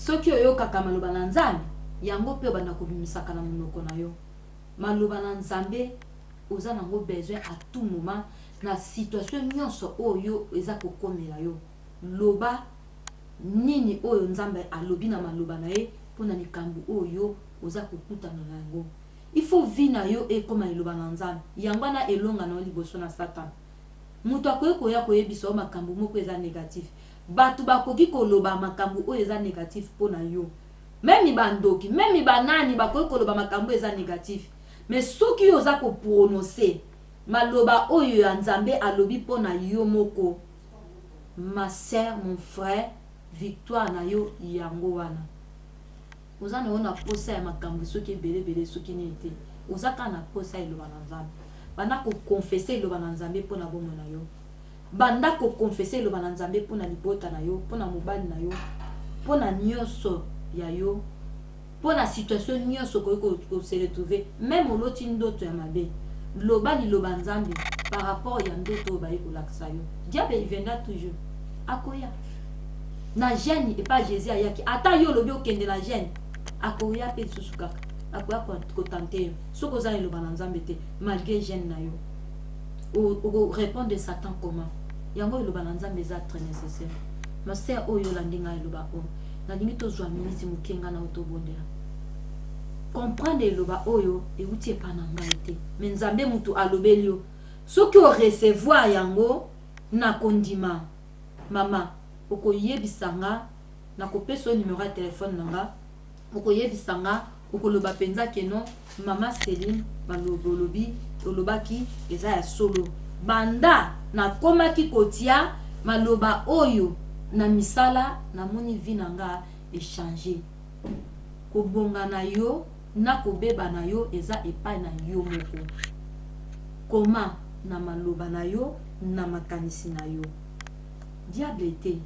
Soki oyokaka maloba na Nzambe, yango pe obanda kobimisaka na monoko na yo. Maloba na Nzambe oza nango besoin à tout moment na situation nionso oyo eza kokomela yo. Loba nini oyo Nzambe alobi na maloba na ye pona likambo oyo oza kokutana na yango. Il faut vie na yo ekoma liloba na Nzambe. Yango wana elonga na yo liboso na Satana. Mutu akoki koya koyebisa yo makambo moko eza negatif. Batu bakoki koloba makambo oyo eza negatif po na yo. Meme ba ndoki, meme ba nani bakoki koloba makambo oyo eza negatif. Mais soki yo oza ko prononcer maloba oyo ya Nzambe alobi po na yo moko, ma sœur, mon frère, victoire na yo yango wana. Oza na yo na posa ya makambo soki ebele ebele soki nini te. Oza kaka na posa ya liloba na Nzambe. Banda ko confesser liloba na Nzambe po na bomoi na yo. Banda ko confesser liloba na Nzambe mpo na libota na yo, mpo na mobali na yo, mpo na nionso ya yo, mpo na situation nionso okoki ko se retrouver, meme oloti ndoto ya mabe, loba liloba Nzambe par rapport ya ndoto oyo baye kolakisa yo. Diable il viendra toujours, akoya na jeune epa Jesus ayaki, ata yo olobi okende na jeune, akoya pe lisusu kaka, akoya ko tenter yo soki oza na liloba na Nzambe te malgre jeune na yo. Oko repondre satan comment? Yango liloba na nzambe eza très necessaire. Ma sœur oyo olandi ngai liloba oyo nalingi tozua minute mukie ngai na yo tobondela. Comprendre liloba oyo ewuti epa na ngai te mais nzambe mutu alobeli yo soki o recevoir yango na kondima mama okoyebisa nga nakopesa yo numero ya telephone na nga Okoyebisa nga, okoloba penza que non mama Celine maloba olobi olobaki eza ya solo. Banda nakomaki kotia maloba oyo na misala namoni vie na nga e changer. Kobonga na yo na kobeba na yo eza epai na yo moko. Koma na maloba na yo na makanisi na yo. Diable te.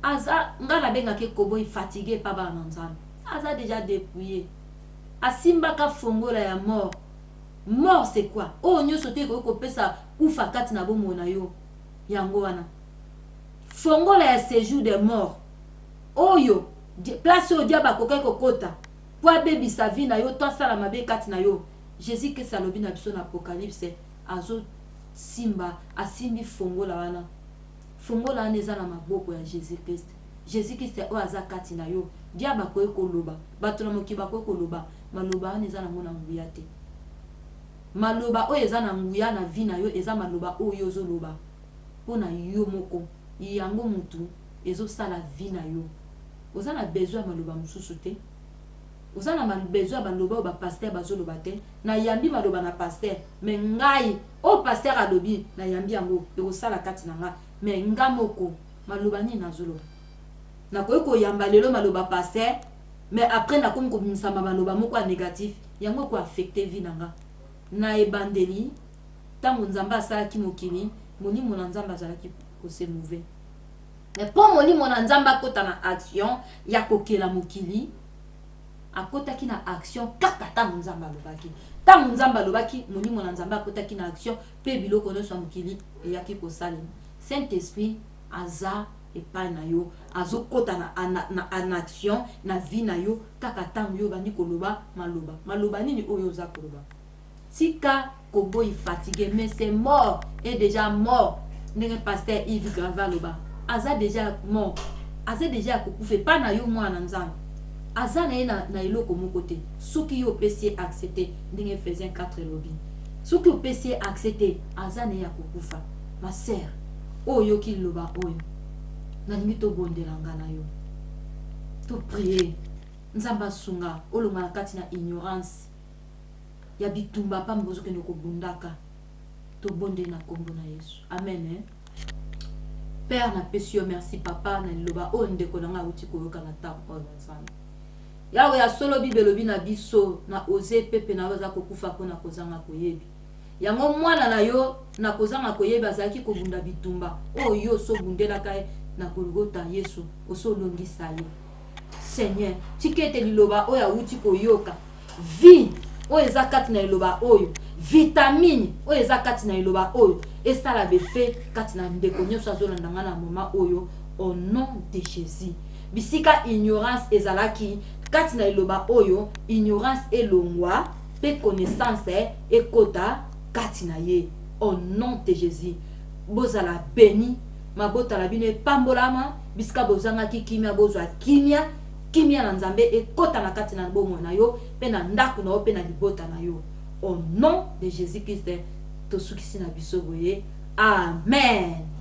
Aza nga na bengaka ye koboyi fatigue epa bana na nzambe aza dejà depouille asimbaka fongola ya mort mort c'est quoi oyo nioso te ekoki kopesa kufa kati na bomoi na yo yango wana fongola ya sejour de mort oyo place oyo diable akokaki kokota po abebisa vie na yo to asala mabe kati na yo Jesus Christ alobi na biso na apocalypse azo simba asimbi fongola wana Fongola wana eza na maboko ya Jesus Christ. Jesus Christ oyo aza kati na yo, diable akoki koloba, bato na mokili bakoki koloba, maloba wana eza nango na nguya te. Maloba oyo eza na nguya na vie na yo eza maloba oyo yo ozo loba po na yo moko. Yango mutu ezo sala vie na yo. Oza na besoin ya maloba mosusu te. Oza na besoin ya baloba oyo ba pasteur bazo loba te. Na yambi maloba na pasteur mais ngai oyo pasteur alobi na yambi yango ekosala kati na nga mais nga moko maloba nini nazo loba? Nakoki koyamba lelo maloba pasteur mais après nakomi kobimisa maloba moko ya negatif yango eko affecter vie na nga. Na ebandeli tango Nzambe asalaki mokili molimo na Nzambe azalaki ko se mouver mais po molimo na Nzambe akota na action ya kokela mokili Akotaki na action kaka tango Nzambe alobaki. Tango Nzambe alobaki, Molimo na Nzambe akotaki na action pe biloko nionso ya mokili eyaki kosalema. Saint Esprit aza epai na yo, azokota na, na, na, en action na vie na yo kaka tango yo obandi koloba maloba. Maloba nini oyo oza koloba? Tika koboyi fatigue mais c'est mort est dejà mort ndenge pasteur Yves Grave aloba aza dejà mort aza dejà ya kokufa epa na yo mwana na nzambe aza na ye na, na eloko moko te soki yo opesi ye accès te ndenge Ephésiens 4 elobi soki opesi ye accès te aza na ye ya kokufa ma sœur oyo oyoki liloba oyo nalingi tobondela nga na yo to prier nzambe asunga olonga na kati na ignorance ya bitumba pamba bozokende kobundaka tobondeli na kombo na yesu amen eh? père napesi yo merci papa na liloba oyo ndeko na ngai awuti koyoka na ntango oyo nzambe yawe ya solo bible elobi na biso na oze pepe na yo aza kokufa mpo na kozanga koyebi yango mwana na yo na kozanga koyebi azalaki kobunda bitumba oyo yo oso obundelaka ye na golgota yesu oso olongisa ye Seigneur, tika ete liloba oyo awuti koyoka, vie oyo eza kati na liloba oyo, vitamine oyo eza kati na liloba oyo, esala befe kati na ndeko nyonso azolanda nga na moment oyo, au nom de Jesus. Bisika ignorance ezalaki kati na liloba oyo, ignorance elongwa mpe connaissance ekota kati na ye. Au nom de Jésus, bozala beni, mabota na bino epambolama. Bisika bozangaki kimia, bozwa kimia. Kimia na Nzambe ekota na kati na bomoi na yo mpe na ndako na yo mpe na libota na yo. Au nom de Jésus Christ, tosukisi na biso boye. Amen.